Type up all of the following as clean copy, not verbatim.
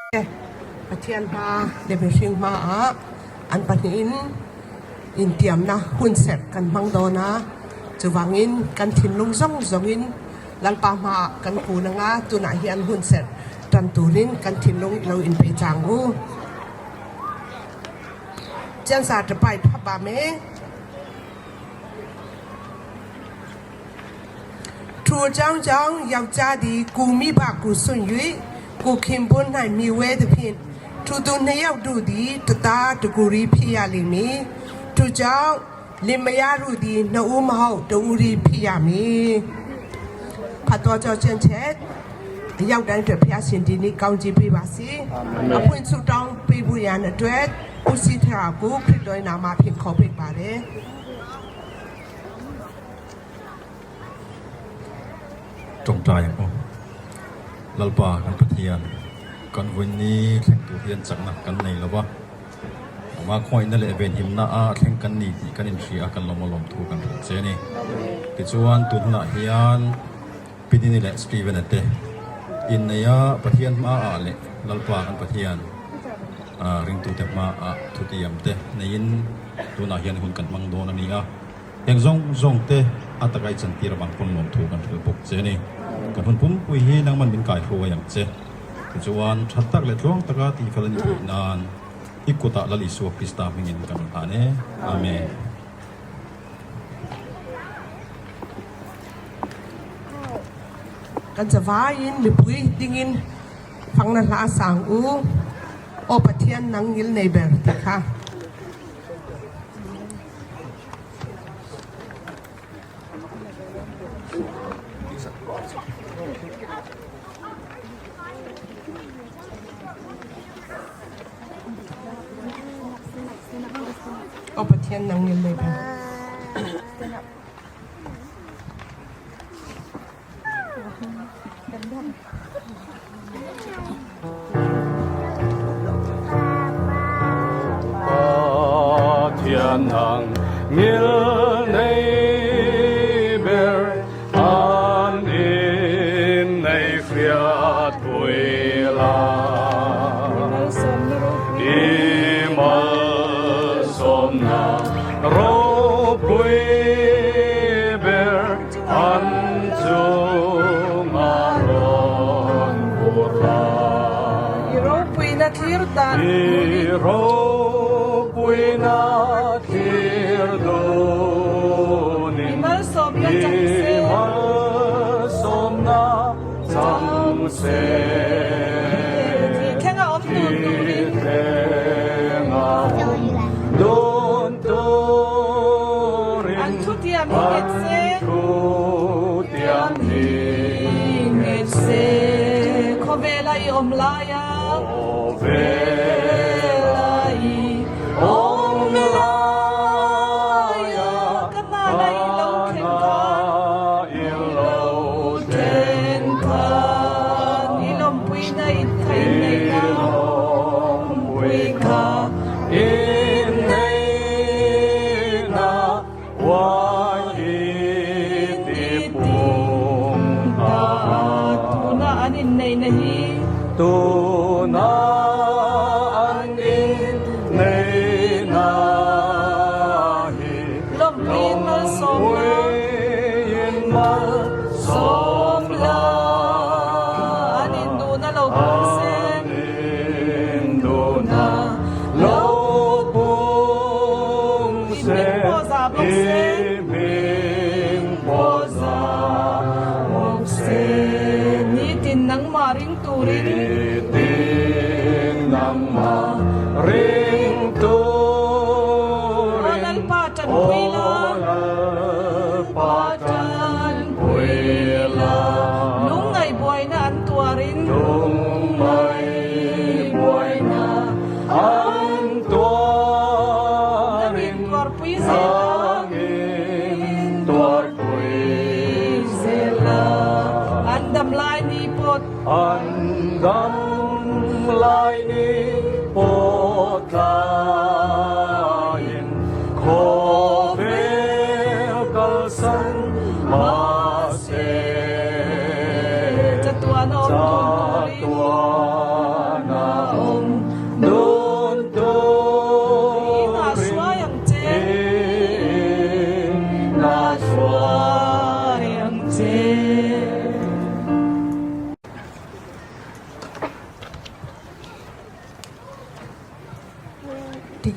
Pathian hma leh mihring hmaah an pahnihin intiamna hunserh kan hmang dawn a, chuvangin kan thinlung zawng zawngin Lalpa hmaah kan kun ang a, tunah hian hunserh tan turin kan thinlung i lo inpei chang u. Chiansa ṭapai phap ah me. 主将将要家的古米巴古孙女， 古ခင်ပွန်း၌မြည်ဝဲသဖြင့် ထိုသူနှစ်ယောက်တို့သည် တသားတကိုယ်တည်းဖြစ်ရလိမ့်မည်။ထိုကြောင့်လင်မယားတို့သည်နှစ်ဦးမဟုတ်တဦးတည်းဖြစ်ရမည်။ဖတ်တော်ကြောင့်ချက်အရောက်တိုင်းအတွက်ဘုရားရှင်ဒီနေ့ကောင်းချီးပေးပါစေ။အဖွင့်ဆုတောင်းပေးဖို့ရန်အတွက်ဦးစီးထရာကိုခရစ်တော်၏နာမဖြင့်ခေါ်ဖိတ်ပါတယ်။ Tawngtai ang aw. Lalpa kan Pathian, kan vawiin ni thleng tur hian chakna kan nei lo va, amah khawngaihna leh venhimna a thleng kan ni tih kan inhria a, kan lawm a lawm thu kan hrilh che a ni. Tichuan tun hunah hian Pidini leh Steven-a te inneia Pathian hmaah leh Lalpa kan Pathian ringtute hmaah thutiam te neiin tunah hian hun kan hmang dawn a ni a. Heng zawng zawng te a taka i chantir avang pawn lawmthu kan hrilh bawk che a ni. Kan hun pumpui hi nangman min kaihruai ang che. Tichuan, that tak leh tluang taka tihfel a nih theih nan i kutah Lal Isua Krista hmingin kan rawn hlan e. Amen. Kan chavaiin mipui dingin fangna hla a sang u. Aw Pathian nang ngil nei ber tih kha. Aw Pathian nang ngil nei ber. Pathian nang ngil nei ber an in nei hriat pui la. I malsawmna ropui ber An chunga rawn vur la. I ropuina thlir dan I ropuina thlir dunin. I malsawmna chang se. I malsawmna chang se. Thih thlenga awm dun turin. Thih thlenga awm dun turin. An thutiam hi nghet se. An thutiam hi nghet se. Khawvela i awm laia. Khawvela i awm laia. Ka hnana i lo thlen khan. I lo thlen khan. I lawmpuina i thain nei na. I lawmpui kha i nei na. Tuna an inneihna hi. Tuna an inneihna hi. Lawmpuiin malsawmna. Lawmpuiin malsawmna. An induhna lo pung se. An induhna lo pung I hming pawh zah bawk se. I hming pawh zah bawk se. Nitin nangmah ring turin. Nitin nangmah ring turin. Aw Lalpa tanpui la. Aw Lalpa tanpui la. Lungngaih buaina an tuarin. Lungngaih buaina an tuarin. Nangin tuarpui zel a. Nangin tuarpui zel a. An dam lai ni pawh. An dam lai ni pawh tlaiin khawvel kalsan mahse. Chatuana awm dun turin. Chatuana.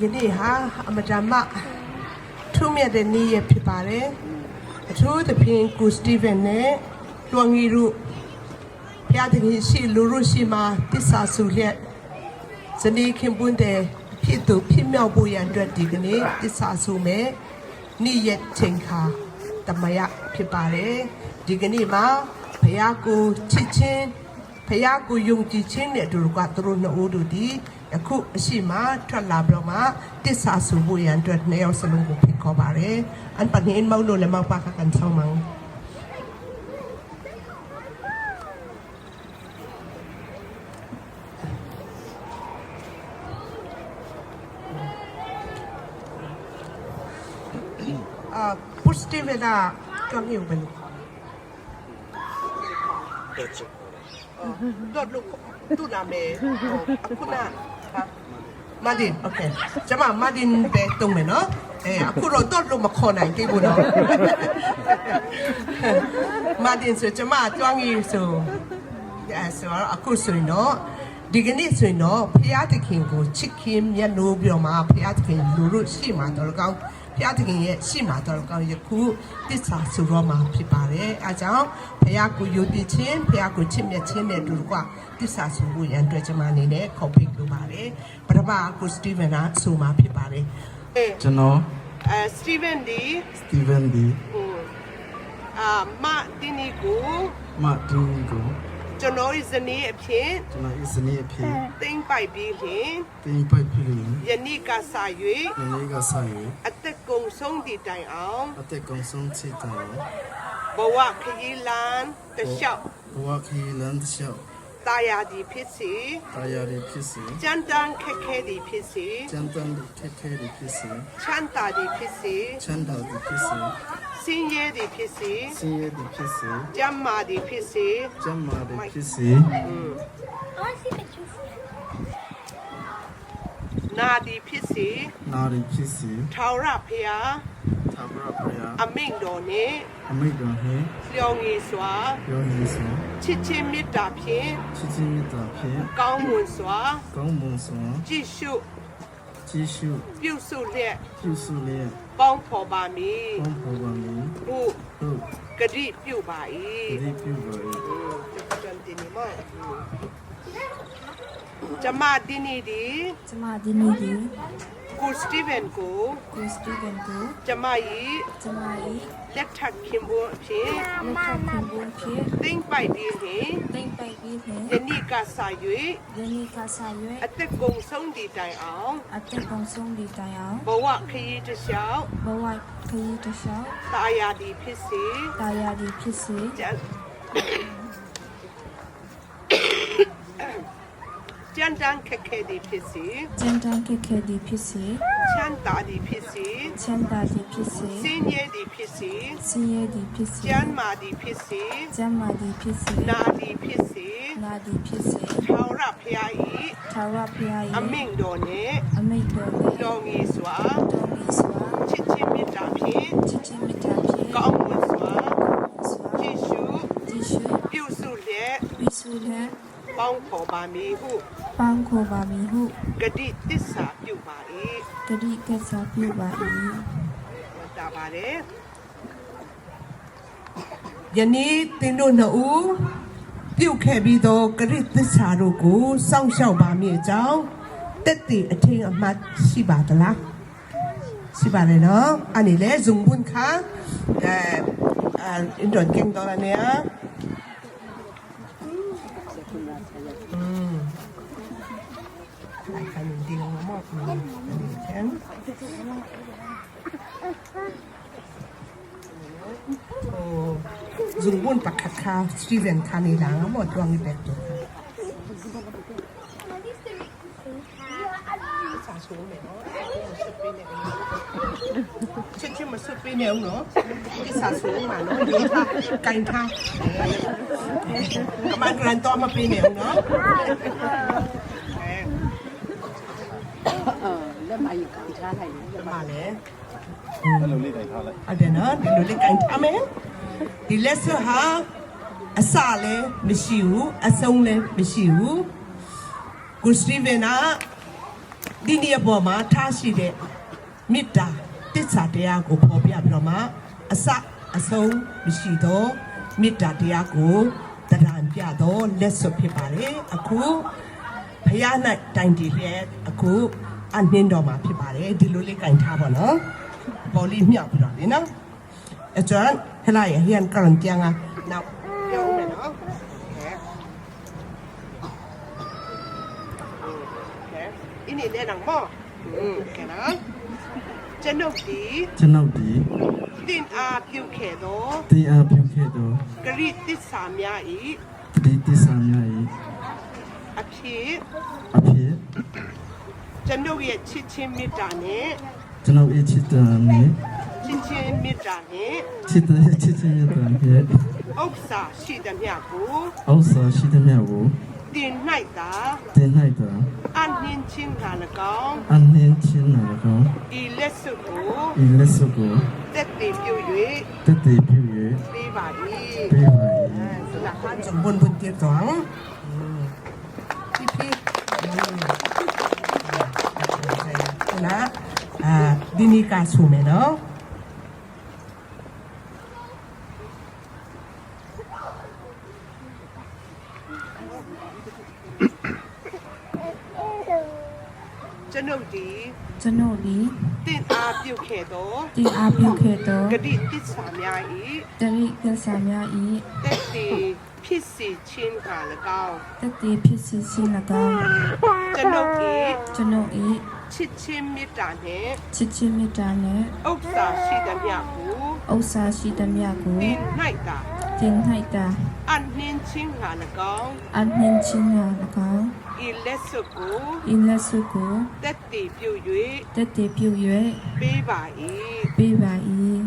ကနေ့ဟာအမတမထူးမြတ်တဲ့နေ့ရက်ဖြစ်ပါတယ်အထူးသဖြင့်ကိုစတီဗန်နဲ့တွန်ငီတို့ဘုရားသခင်ရှိလူတို့ရှိမှာတစ္ဆာစုလျက်ဇနီးခင်ပွန်းတဲ့ဖြစ်သူဖြစ်မြောက်ဖို့ရန်အတွက်ဒီကနေ့တစ္ဆာစုမဲ့နေ့ရက်ချိန်ခါတမယဖြစ်ပါတယ်ဒီကနေ့မှာဘုရားကိုချစ်ချင်း ဖယားကိုယုံကြည်ခြင်းနဲ့အတူတကွသူတို့နှစ်ဦးတို့ဒီအခုအရှိမထွက်လာပြီးတော့မှတစ္ဆာဆူဖို့ရန်အတွက်နှစ်ယောက်စလုံးကိုဖိတ်ခေါ်ပါတယ်။အန်ပန်ဟင်းမောင်တို့လည်းမောက်ပါခကန်ဆောင်မောင်အာပုစတိဝေဒကြောင့်ယူဘယ်တော့လို့သူ့နာမည်အခုနာမာဒင်โอเคကျမမာဒင်ပဲတုံးမယ်နော်အဲအခုတော့တော့လို့မခေါ်နိုင်သေးဘူးနော်မာဒင်ဆိုကျမတွန်းကြီးဆိုအဲဆိုတော့အခုဆိုရင်တော့ဒီကနေ့ဆိုရင်တော့ဖျားသခင်ကိုချစ်ခင်မြတ်လို့ပြောမှာဖျားသခင်လူတို့ရှိမှာတော်ကောင်းဖျားသခင်ရဲ့ရှိမှာတော်ကောင်းယခုတစ္ဆာဆိုတော့မှာဖြစ်ပါတယ်အဲကြောင့်ဖျားကိုယုံကြည်ခြင်းဖျားကိုချစ်မြတ်ခြင်းနဲ့တူတကွတစ္ဆာဆိုဖို့ရန်အတွက်ကျမအနေနဲ့ခေါ်ဖိတ်လိုပါတယ်ပထမကိုစတီဗန်ကဆိုမှာဖြစ်ပါတယ် ကျွန်တော် အဲစတီဗန်ဒီ စတီဗန်ဒီ အာမတင်နီကို မတင်ကို ကျွန်တော်၏ဇနီးအဖြစ် ကျွန်တော်ဤစနေအဖြစ် သိမ့်ပိုက်ပြီးလျင် တင်ပိုက်ဖြစ်လျင် ယနေ့ကစ ယနေ့ကစ ၍အသက်ကုန်ဆုံးသည့်တိုင်အောင် ၍အသက်ကုန်ဆုံးချစ်တိုင် ဘဝခရီးလမ်းတစ်လျှောက် ဘဝခရီးလမ်းတစ်လျှောက် တာယာသည်ဖြစ်စေ တာယာတွေဖြစ်စေ ကြမ်းတမ်းခက်ခဲသည်ဖြစ်စေ ကြမ်းတမ်းခက်ခဲတွေဖြစ်စေ ချမ်းသာသည်ဖြစ်စေ ချမ်းသာတွေဖြစ်စေ ဆင်းရဲသည်ဖြစ်စေ ဆင်းရဲတွေဖြစ်စေ ကျန်းမာသည်ဖြစ်စေ ကျန်းမာတွေဖြစ်စေ နာသည်ဖြစ်စေ နာတွေဖြစ်စေ ထာဝရဘုရား သာဝရဘုရား အမိန့်တော်နှင့် အမိတ်တော်နှင့် လျော်ငည်စွာ ပြောနေစွာ ချစ်ချင်းမေတ္တာဖြင့် ချစ်ချင်းမေတ္တာဖြင့် ကောင်းမွန်စွာ ကောင်းမွန်စွာ ကြည့်ရှု ကြည့်ရှု ပြုစုလျက် ပြုစုလျက် ပေါင်းဖော်ပါမည် ပေါင်းဖော်ပါမည် ဟု ဟုတ် ဂတိပြုပါ တတိပြုပါ၏ ၏ကျွန်တင်နေမောကျမဒီနေ့ဒီ ကျမဒီနေ့ဒီ ကိုစတီဗန်ကို ကိုစတီဗန်ကို ကျမ၏ကျမ၏လက်ထပ်ခင်ပွန်းအဖြစ် လက်ထပ်ခင်ပွန်းဖြစ် သိမ့်ပိုက်ပြီးလျင် တိမ်ပိုက်ပြီးလျင် ယနေ့ကစ ယနေ့ကစ ၍အသက်ကုန်ဆုံးသည့်တိုင်အောင် ၍အသက်ကုန်ဆုံးသည့်တိုင်အောင် ဘဝခရီးတစ်လျှောက် ဘဝခရီးတစ်လျှောက် တာယာသည်ဖြစ်စေ တာယာသည်ဖြစ်စေ ကြမ်းကြမ်းတမ်းခက်ခဲသည်ဖြစ်စေ ကြမ်းတမ်းခက်ခဲသည်ဖြစ်စေ ချမ်းသာသည်ဖြစ်စေ ချမ်းသာသည်ဖြစ်စေ ဆင်းရဲသည်ဖြစ်စေ ဆင်းရဲသည်ဖြစ်စေ ကျန်းမာသည်ဖြစ်စေ ကျန်းမာသည်ဖြစ်စေ နာသည်ဖြစ်စေ နာသည်ဖြစ်စေ ထာဝရဘုရား၏ထာဝရဘုရား အ ၏မိန့်တော်နှင့် အမိန့်တော်နှင့် တော်ငည်စွာ တော်မူစွာ ချစ်ချင်းမေတ္တာဖြင့် ချစ်ချင်းမေတ္တာဖြင့် ကောင်းမွန်စွာ စွာ ကြည့်ရှု ကြည့်ရှု ပြုစုလျက် ပြုစုလျက် ပေါင်းဖော်ပါမည်ဟု ပေါင်းခေါ်ပါမည်ဟု ဂတိတစ္ဆာပြုပါ၏ တတိကစ္ဆာပြုပါ၏ တာပါတယ်ယနေ့သင်တို့နှစ်ဦးပြုတ်ခဲ့ပြီးသောဂရိသစ္စာတို့ကိုစောင့်ရှောက်ပါမည်အကြောင်းတက်တည်အထင်အမှတ်ရှိပါသလားရှိပါတယ်နော်အနေလဲဇုံဘွန်ခါအဲအင်ဒွန်ကင်းတော်ရနေอ่ะอืมလိုက်ကန်ဒီငမောอืมချန် ဇုံဘွန်ပခခါစတီဗန်ခါနေလာမောတွန်းဘက်တော့စာဆိုးမယ်နော်ချက်ချင်းမစွပေးနေအောင်နော်ဒီစာဆိုးမှာနော်ဒီထားကန်ထားကမန်ဂရန်တော့မပေးနေအောင်နော် လက်မကြီးကန်ထားလိုက် ဒီမှာလေ အဲ့လိုလေးတိုင်ထားလိုက် ဟုတ်တယ်နော်ဒီလိုလေးကန်ထားမယ်ဒီလက်စွပ်ဟာအစလည်းမရှိဘူးအဆုံးလည်းမရှိဘူးကိုစတီဗင်က ဒီနေ့အပေါ်မှာထားရှိတဲ့မေတ္တာတစ္ဆာတရားကိုဖော်ပြပြီးတော့မှအစအဆုံးမရှိသောမေတ္တာတရားကိုတရံပြတော့လက်စွပ်ဖြစ်ပါတယ်အခုဖယား၌တိုင်တည်လျက်အခုအနှင်းတော်မှာဖြစ်ပါတယ်ဒီလိုလေးကင်ထားပါနော်ပေါ်လေးမြောက်ပြီးတော့လေနော်အကျွမ်းဟလာရဟန်ကရွန်တန်ကနောက်ပြောဦးမယ်နော် အင်းနေနံမောอืมကဲနော်ကျွန်ုပ်ဒီ ကျွန်ုပ်သည် တင်အားပြုခဲ့သော တင်အားပြုခဲ့သော ဂရိသစ္စာများ၏တတိတစ္ဆာများ၏အဖြစ် အဖြစ် ကျွန်ုပ်ရဲ့ချစ်ချင်းမေတ္တာနှင့် ကျွန်ုပ်၏ချစ်တော်နှင့် ချစ်ချင်းမေတ္တာနှင့် ချစ်တဲ့ချစ်ချင်းမြတ်တော်ဖြင့် ဥစ္စာရှိသမျှကို ဥစ္စာရှိသမျှကို တင်၌သာ တင်၌သာ အနှင်းချင်းက၎င်း အနှင်းချင်းတော်၎င်း ဤလက်စွပ်ကို ဤလက်စွပ်ကို တက်တည်ပြု၍ တက်တည်ပြု၍ ပေးပါ၏ ပေးပါ၏စဘွန်ဘွန်တေတောင်းพี่พี่နာအာဒီနီကာဆူမယ်နော် ကျွန်ုပ်ဒီ ကျွန်ုပ်သည် တင့်အားပြုခဲ့သော တင်အားပြုခဲ့သော ဂတိတစ္ဆာများ၏ တရိသစ္စာများ၏တက်တည်ဖြစ်စေခြင်းဟာ၎င်း တတိဖြစ်စေခြင်း၎င်း ကျွန်ုပ်၏ ကျွန်ုပ်၏ချစ်ချင်းမေတ္တာနှင့် ချစ်ချင်းမေတ္တာနှင့် ဥစ္စာရှိသမျှကို ဥစ္စာရှိသမျှကို တင်၌သာ တင်၌သာ အနှင်းချင်းဟာ၎င်း အနှင်းခြင်း၎င်း ဤလက်စွပ်ကို ဤလက်စွပ်ကို တက်တည်ပြု၍ တက်တည်ပြု၍ ပေးပါ၏ ပေးပါ၏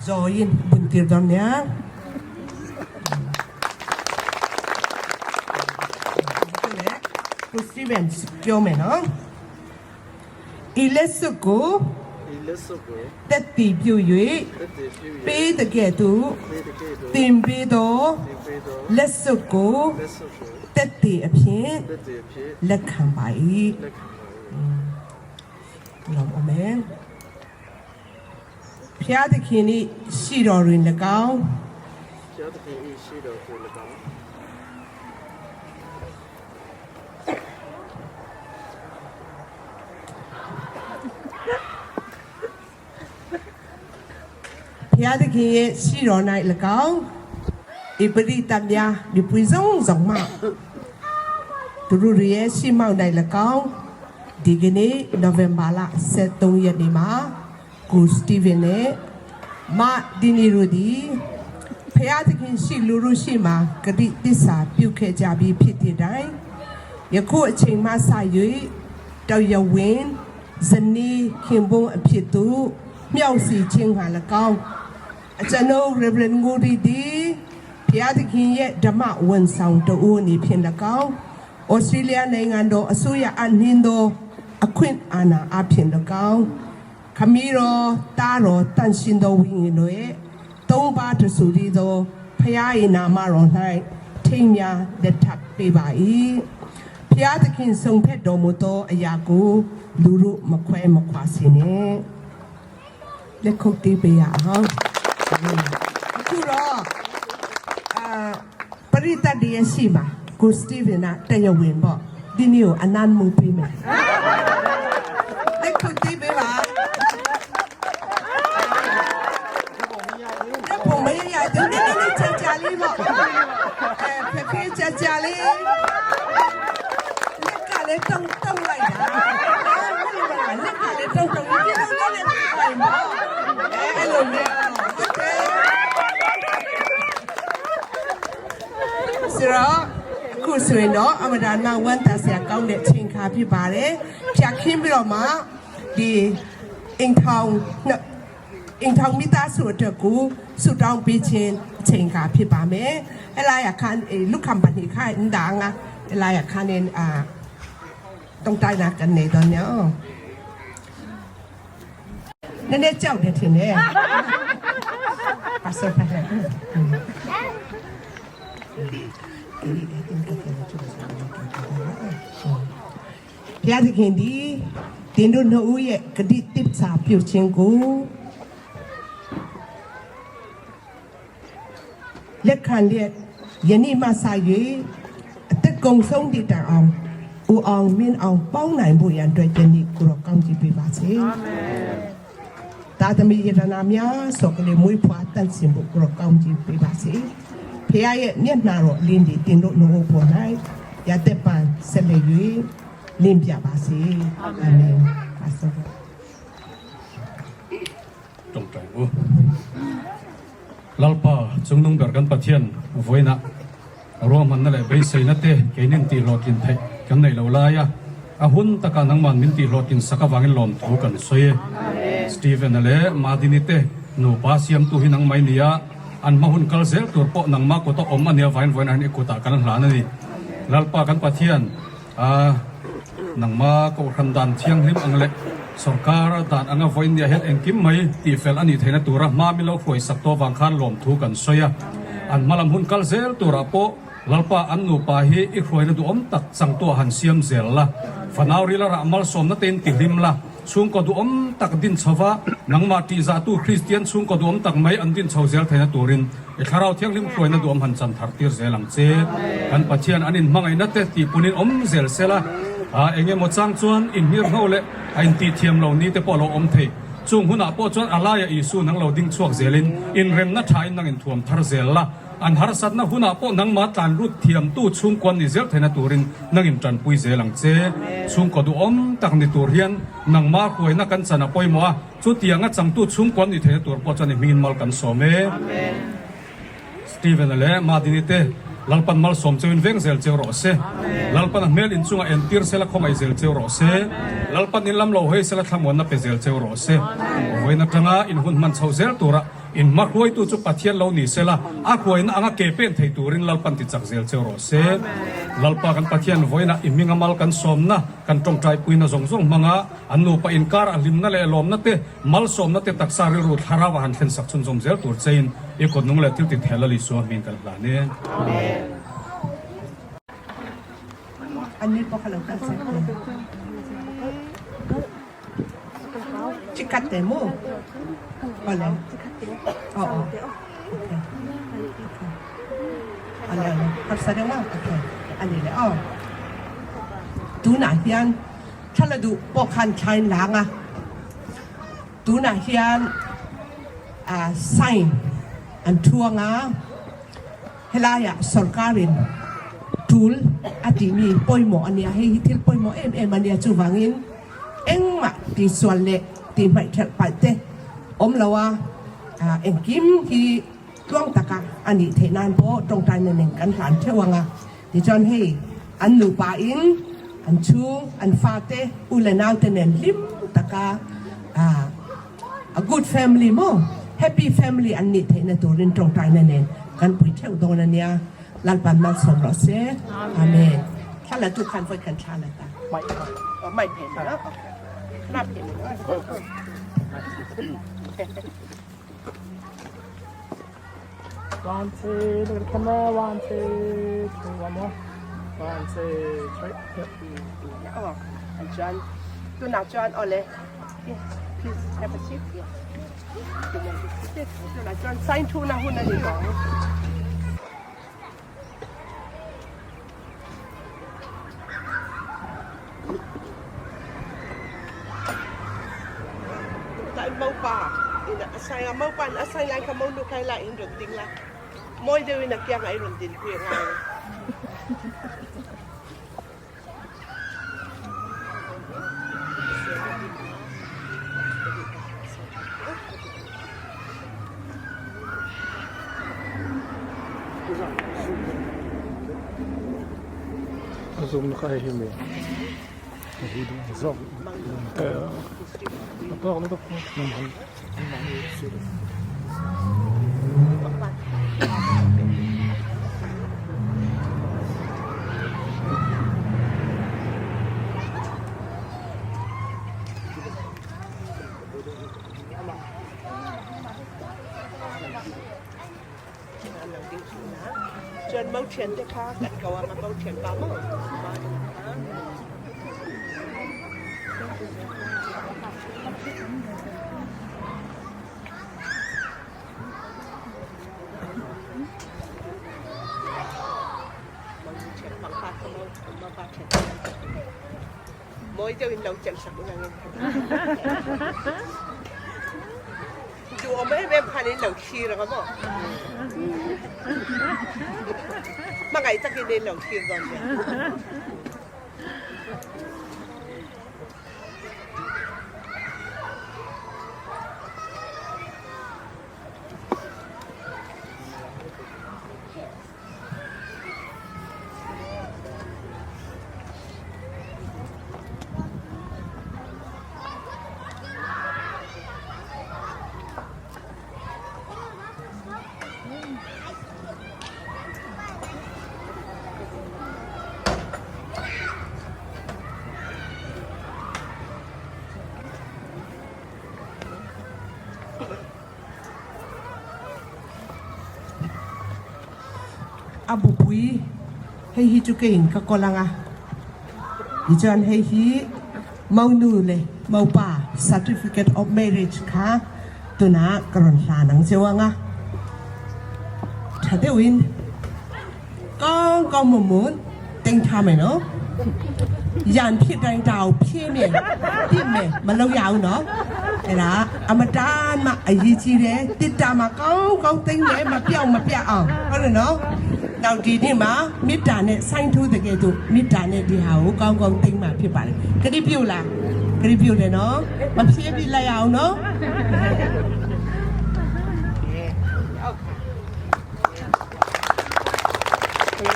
ဇော်ရင်ဘွန်တီတော်ညာကိုစတီဗန်ပြောမယ်နော်ဤလက်စွပ်ကို ဤလက်စွပ်ကို တက်တည်ပြု၍ တက်တည်ပြု၍ ပေးတဲ့ကဲ့သို့ ပေးတဲ့ကဲ့သို့ တင်ပေးသော တင်ပေးသော လက်စွပ်ကို လက်စွပ်ကို တက်တည်အဖြစ် တက်တည်ဖြစ် လက်ခံပါ၏ လက်ခံပါ၏လောအမေဖျားသခင်၏ရှိတော်တွင်၎င်း ဘုရားသခင်၏ရှိတော်ကို၎င်း ဖျားသခင်ရဲ့ရှိတော်၌၎င်းဣပရိတမြာဒီပွေဆုံးဆောင်မသူတို့ရဲ့ရှိမောက်၌၎င်းဒီကနေ့နိုဝင်ဘာလ23ရက်နေ့မှာကိုစတီဗင်နဲ့မဒီနီရူဒီဖျားသခင်ရှိလူတို့ရှိမှာဂတိတစ္ဆာပြုခဲ့ကြပြီးဖြစ်တဲ့တိုင်ယခုအချိန်မှစ၍တော်ရဝင်းဇနီးခင်ပွန်းအဖြစ်သို့မြောက်စီခြင်းဟာ၎င်းအကျွန်ုပ် Reverend ငူဒီဒီဖျားသခင်ရဲ့ဓမ္မဝန်ဆောင်တူအနေဖြင့်၎င်းဩစတြေးလျနိုင်ငံတော်အစိုးရအနှင်းသောအခွင့်အာဏာအဖြင့်၎င်းခမီးတော်တားတော်တန်ရှင်တော်ဝိညာဉ်တို့ရဲ့သုံးပါးတဆူရီသောဖျား၏နာမတော်၌ထိမ်းများလက်ထပ်ပေးပါ၏ဖျားသခင်ဆုံးဖက်တော်မူသောအရာကိုလူတို့မခွဲမခွာစေနဲ့လက်ခုပ်တီးပေးရအောင်အခုတော့အာပရိသတ်တွေရဲ့ရှိမှာကိုစတီဗင်ကတရားဝင်ပေါ့ဒီနေ့ကိုအနန္တမူပေးမယ်လက်ခုပ်တီးပေးပါလက်ပုံမရတဲ့နည်းနည်းလေးချာချာလေးပေါ့အဲဖေဖေချာချာလေး လက်ကလည်းတုံတုံလိုက်တာဟုတ်လားလက်ကလည်းတုံတုံဒီလိုလည်းပိုင်ပါအဲ့လိုမျိုးဟုတ်တယ်ဆိုတော့အခုဆိုရင်တော့အမဒါနာဝန်တာဆရာကောင်းတဲ့ချိန်ခါဖြစ်ပါတယ်ဖြတ်ခင်းပြီးတော့မှဒီအင်ထောင်အင်ထောင်မိသားစုအတွက်ကိုဆုတောင်းပေးခြင်းအချိန်ခါဖြစ်ပါမယ်အဲ့လာရခန်လူကမ်ပဏီခိုင်အန်ဒါငါအဲ့လာရခန်နေအာ တုံတိုင်းလာကနေတော့ညောနည်းနည်းကြောက်တယ်ထင်တယ်ပါစပါလာ။ ဘုရားသခင်သည်တင်တို့နှုတ်ဦးရဲ့ဂတိတစ္ဆာပြုခြင်းကိုလက်ခံလျက်ယနေ့မှစ၍အသက်ကုန်ဆုံးတည်တံအောင်ဦးအောင်မင်းအောင်ပေါင်းနိုင်ဖို့ရန်အတွက်ယနေ့ကိုရောကောင်းချီးပေးပါစေအာမင်သာသမီယတနာများဆောကလေးမွေးဖွားတန့်စင်ဖို့ကိုရောကောင်းချီးပေးပါစေဖခင်ရဲ့မျက်နှာတော်အလင်းဒီတင်တို့နှုတ်ပေါ်၌ရတဲ့ပန်ဆက်လက်၍လင်းပြပါစေအာမင်ပါစေ Tawngtai u. Lalpa chungnung ber kan Pathian vawiinah ruahmanna leh beiseina te keinin tih hlawhtlin theih kan neih loh laia a hun takah nangman min tih hlawhtlin sak avangin lawmthu kan sawi e. Stephen-a leh Madini te nupa siamtu hi nangmah i ni a, an hma hun kal zel tur pawh nangmah kuta awm a nia vain vawiinah hian i kutah kan hlan a ni. Lalpa kan Pathian A, nangma kohhran dan thianghlim ang leh sorkar dan anga vawiin nia hian engkim mai tihfel a nih theihna tura hma min lo hruai sak tawh vang khan lawmthu kan sawi a. An hmalam hun kal zel turah pawh Lalpa an nupa hi i hruaina duhawm tak changtuah han siam zel la, fanau rila rah malsawmna tein tihlim la, chhungkaw duhawm tak din chho va, nangmah tihzahtu Kristian chhungkaw duhawm tak mai an din chho zel theihna turin I Thlarau Thianghlim hruaina duhawm han chan thar tir zel ang che. Kan Pathian an inhmangaihna te tihpunin awm zel sela, a eng emaw chang chuan inhmirhno leh a intihthiam lo ni te pawh a lo awm thei. Chung hunah pawh chuan a laia Isu nang lo ding chhuak zelin inremna thain nang inthuam thar zel la. An harsatna hunah pawh nangmah tlan lut thiamtu chhungkuan ni zel theihna turin nang intanpui zel ang che. Chhungkaw duhawm tak ni tur hian nangmah hruaina kan chan a pawimawh a. Chutianga changtu chhungkuan ni theihna tur pawh chuan i hmingin mal kan sawm e. Stephen-a leh Madini te Lalpan malsawm cheuin veng zel cheu rawh se. Lalpan a hmel inchungah entir sela khawngaih zel cheu rawh se. Lalpan in lam lo hawi sela thlamuanna pe zel cheu rawh se. Vawiin atanga in hun hman chho zel tura in hma hruaitu chu Pathian lo ni sela, a hruaina anga ke pen thei turin Lalpan ti chak zel cheu rawh se. Lalpa kan Pathian vawiinah i hminga mal kan sawmna, kan tawngtaipuina zawng zawng hmanga An nupa inkar a hlimna leh lawmna te, malsawmna te taksa rilru thlarau a han thlen sak chhunzawm zel tur chein i kut nung leh thil ti thel a Lisua hming kan hlan e. Amen. An ni pawh kha lo kal se. Chikat te mu. Ole. Oh oh. Okay. Ole ole. Harsa deuh ma. Okay. Ani le aw. Tunah hian Thla la duh pawh khan thla in lang a, tunah hian sign an thuang a, helaiah sorkarin tul a tihmi pawimawh a nia, hei hi thil pawimawh em em a nia, chuvangin engmah tihsual leh tihhmaihthelh palh te awm lo a, engkim hi tluang taka a nih theih nan pawh tawngtaina nen kan hlan theuh ang a. Tichuan hei an nupa in an chhung, an fate, u leh naute nen hlim taka a good family maw, happy family an nih theihna turin tawngtaina nen kan pui theuh dawn a nia. Lalpan malsawm rawh se. Amen. Thla la tu khan vawi khan thla la ta. Mai phe ni lo. Na phe ni lo. One, two, look at the camera. One, two, three, one more. One, two, three. Yep. Oh, and John, tunah chuan awle. Yes, please have a seat. Yes. You may be seated. Tunah chuan sign thu na hun a ni tawh ang. Tại maupa in a sai a maupa in a sai lai kha monu khai lai in rawn ding la mawi deuh in a kiang ah i rawn din pui a ngai. A zum kha hei hi mi a tawk lutuk Chuan mo thian te kha kan ko a mo thian pa maw. Mawi deuh in lo chelh sak ula nge. Duh awm em em khan in lo thlir ang a maw? Hmangaih takin in lo thlir dawn nia. A bupui hei hi chu keiin ka kawl ang a, tichuan hei hi Monu leh Mopa Certificate of Marriage kha tunah ka rawn hlan ang cheu ang a, tha deuhin kawng kawng maw mun teng tha mai no, yan phit reng tau phe me tim me ma lo yau no, ela a ma tan ma a yi chi le tit ta ma kawng kawng teng le ma piao ma pia angဟုတ်တယ်နော်နောက်ဒီနေ့မှာမေတ္တာနဲ့ဆိုင်းထိုးတဲ့ကဲ့သို့မေတ္တာနဲ့ဒီဟာကိုကောင်းကောင်းသိမ့်မှာဖြစ်ပါတယ်ဂရိပြုတ်လားဂရိပြုတ်တယ်နော်မဖြည်းပြလိုက်အောင်နော်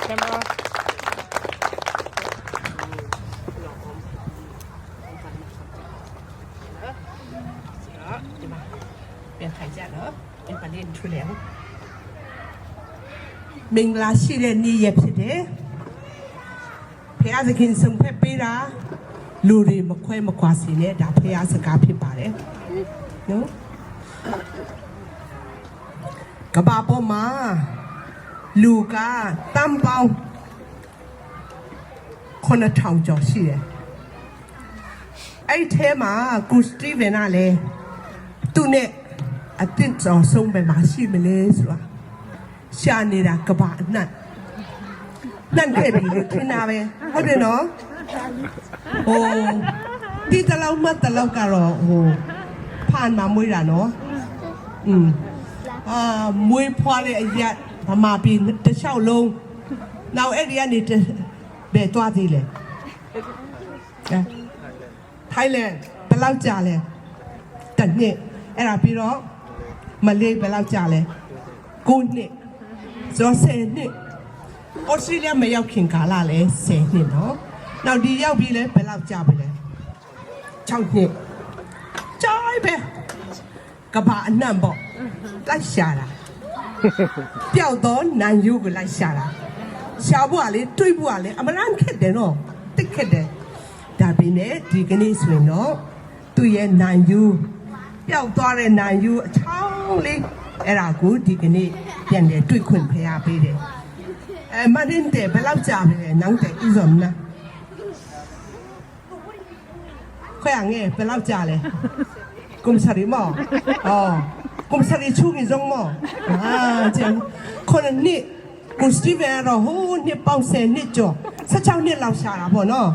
Camera. ပြန်ထိုင်ကြနော်ပြန်ပါလေးထူလဲမင်္ဂလာရှိတဲ့နေ့ရက်ဖြစ်တယ်ဖះသခင်ဆုံးဖက်ပေးတာလူတွေမခွဲမခွာစီနဲ့ဒါဖះစကားဖြစ်ပါတယ်နော်ကဘာပေါ်မှာလူကတန်ပေါင်း9000ကျော်ရှိတယ်အဲ့ထဲမှာကုစတီဗင်ကလည်း သူနဲ့အသင့်တော်ဆုံးပဲမှာရှိမလဲဆိုတာရှာနေတာကဘာအနှံ့နှံ့ခဲ့ပြီလို့ထင်တာပဲဟုတ်တယ်နော်ဟိုတီတလောက်မတလောက်ကတော့ဟိုဖန်မှာမွေးတာနော်อืมအာမွေးဖွားတဲ့အရက်ဗမာပြည်တစ်လျှောက်လုံးနောက်အဲ့ဒီကနေတဘယ်သွားသေးလဲဟမ်ထိုင်းလန်ဘယ်လောက်ကြာလဲ တစ်နှစ်အဲ့ဒါပြီးတော့မလေးဘယ်လောက်ကြာလဲ9နှစ်ဆိုတော့10နှစ်ဩစတြေးလျမရောက်ခင်ကာလလဲ10နှစ်နော်နောက်ဒီရောက်ပြီးလဲဘယ်လောက်ကြာပြီလဲ6နှစ်ကြာပြီပဲကဘာအနှံ့ပေါ့လိုက်ရှာတာပျောက်တော့နန်ယူကိုလိုက်ရှာတာရှာဖို့ကလေတွေးဖို့ကလေအမရန်ခက်တယ်နော်တိတ်ခက်တယ်ဒါပေမဲ့ဒီကနေ့ဆိုရင်တော့သူ့ရဲ့နန်ယူပျောက်သွားတဲ့နန်ယူအချောင်းလေးအဲ့ဒါကိုဒီကနေ့ပြန်လေတွေ့ခွင့်ဖျားပေးတယ်အဲမရင်တဲ့ဘယ်လောက်ကြာပြီလဲနောင်တဲ့ဥစုံနာခွဲရငယ်ဘယ်လောက်ကြာလဲ ကွန်ဆာရီမောအော်ကွန်ဆာရီချူငီဇုံမောအာကျန်ခုနနှစ်ကိုစတီဗန်တော့ဟိုးနှစ်ပေါင်း10နှစ်ကျော်16နှစ်လောက်ရှာတာပေါ့နော်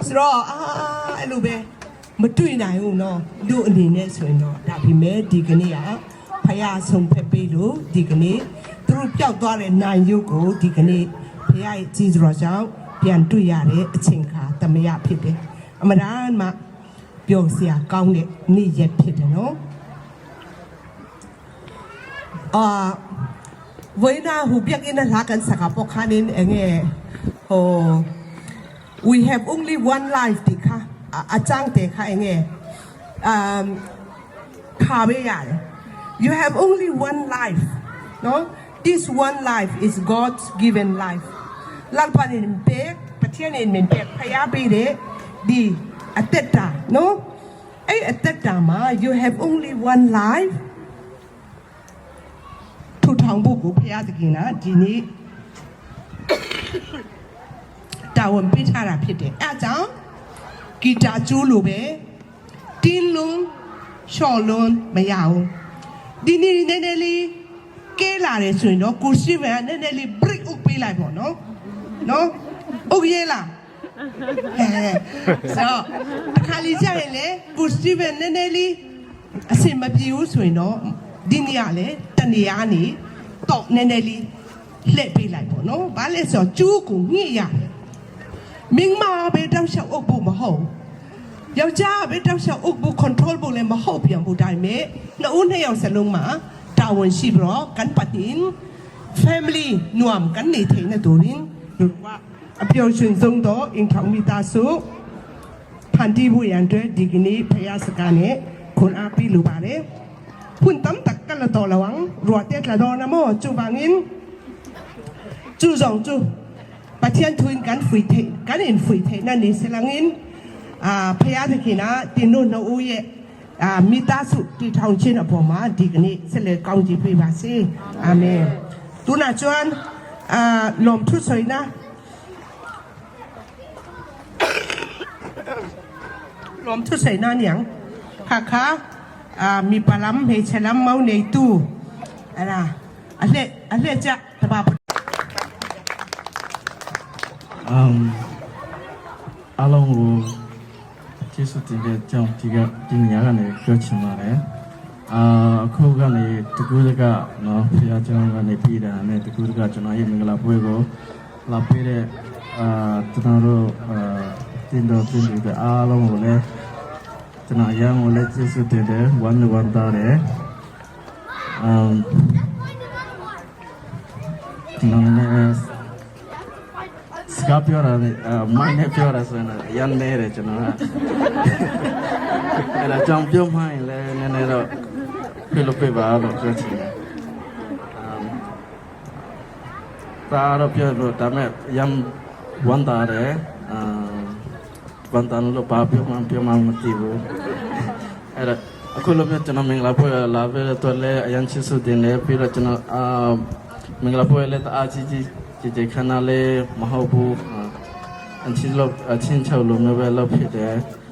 ဆိုတော့အာအဲ့လိုပဲမတွေ့နိုင်ဘူးနော်လူအနေနဲ့ဆိုရင်တော့ဒါပေမဲ့ဒီကနေ့ကဖယားဆုံးဖက်ပေးလို့ဒီကနေ့သူတို့ပျောက်သွားတဲ့နိုင်ရုပ်ကိုဒီကနေ့ဖယားရဲ့ကြီးစွာကြောင့်ပြန်တွေ့ရတဲ့အချိန်ခါတမယဖြစ်တယ်အမှန်တမ်းမှ ပျော်စရာကောင်းတဲ့နေ့ရက်ဖြစ်တယ်နော်အာဝိနာဟူပြက်အင်းလာကန်စကားပခါနင်းအငယ်ဟို we have only one life ဒီခါအချမ်းတဲ့ခါအငယ်အမ်ခါမေးရတယ် you have only one life နော် this one life is God's given life လပနင်ပေပတိယနေမင်ပေဖယားပေးတဲ့ဒီအသက်တာနော်အဲ့အသက်တာမှာ you have only one life ထူထောင်ဖို့ကိုဖယားသခင်ကဒီနေ့တာဝန်ပေးထားတာဖြစ်တယ်အဲအကြောင်းဂီတာကျိုးလိုပဲ တင်းလုံးလျှော့လုံးမရဘူးဒီနေ့နည်းနည်းလေးကဲလာတယ်ဆိုရင်တော့ကိုရှိဗန်ကနည်းနည်းလေး break ဥပေးလိုက်ပေါ့နော်နော်ဥရဲလားဟဲ့ဆိုတော့တစ်ခါလေးကြာရင်လေကိုရှိဗန်နည်းနည်းလေးအဆင်မပြေဘူးဆိုရင်တော့ဒီနေ့ကလေတနေရာနေတော့နည်းနည်းလေးလှည့်ပေးလိုက်ပေါ့နော်ဘာလဲဆိုတော့ကျူးကိုညှိရတယ် မင်းမပဲတောက်လျှောက်အုပ်ဖို့မဟုတ်ယောက်ျားပဲတောက်လျှောက်အုပ်ဖို့ control ဖို့လည်းမဟုတ်ပြန်ဘူးဒါပေမဲ့နှစ်ဦးနှစ်ယောက်စလုံးမှာတာဝန်ရှိပြီးတော့ကန်ပတ်တင် family နွမ်ကန်နေထိုင်နေတူရင်တို့ကအပျော်ရွှင်ဆုံးတော့အင်ထောင်မိသားစုဖန်တီးဖို့ရန်အတွက်ဒီကနေ့ဖယားစကားနဲ့ခွန်အားပေးလိုပါတယ်ဖွင့်တမ်တက်ကလတော်လဝงรัวเต็ดละดอนะโมจูบางอินจูจองจู ปะเทียนทุนกันฟุยเทกันอินฟุยเทนั่นนี่สลังอินอ่าพยาตะขินะตินุนอูเยอ่าမိသားစုတီထောင်ချင်းအပေါ်မှာဒီကနေ့ဆက်လက်ကောင်းချီးပေးပါစေအာမင်တူနာချွန်အာลมทุสอยนะลมทุสอยนะเนี่ยงค่ะค่ะอ่ามีปลาำเฮชลัมเมาในตู้อะไรอะไรอะไรจะตะบา အမ်အားလုံးကိုကျေးဇူးတင်တဲ့အကြောင်းဒီကဒီနေရာကနေပြောချင်ပါတယ်အာအခုကနေတကူတကနော်ဖခင်ကျောင်းကနေပြည်တာနဲ့တကူတကကျွန်တော်ရဲ့မင်္ဂလာပွဲကိုလာပေးတဲ့အာကျွန်တော်တို့အာတင်တော်တင်တဲ့အားလုံးကိုလည်းကျွန်တော်အရန်ကိုလည်းကျေးဇူးတင်တယ်ဝမ်းဝမ်းသာတယ်အမ်ကျွန်တော်လည်း စကားပြောတာနဲ့အမိုင်းနဲ့ပြောတာဆိုရင်တော့ရန်နေတယ်ကျွန်တော်ကအဲ့ဒါကြောင့်ပြောမှရင်လည်းနည်းနည်းတော့ပြလို့ပြပါလို့ပြောချင်တယ်အမ်ဒါတော့ပြောလို့ဒါမဲ့ရန်ဝန်တာတယ်အမ်ဝန်တာလို့ဘာပြောမှပြောမှမသိဘူးအဲ့ဒါအခုလိုမျိုးကျွန်တော်မင်္ဂလာပွဲလာပြီးတော့လည်းအရန်ချစ်စုတင်တယ်ပြီးတော့ကျွန်တော်အာမင်္ဂလာပွဲလည်းတအားကြီးကြီးကြည်ကြည်ခဏလေးမဟုတ်ဘူးအချင်းလို့အချင်းချုပ်လိုမျိုးပဲလုပ်ဖြစ်တယ်။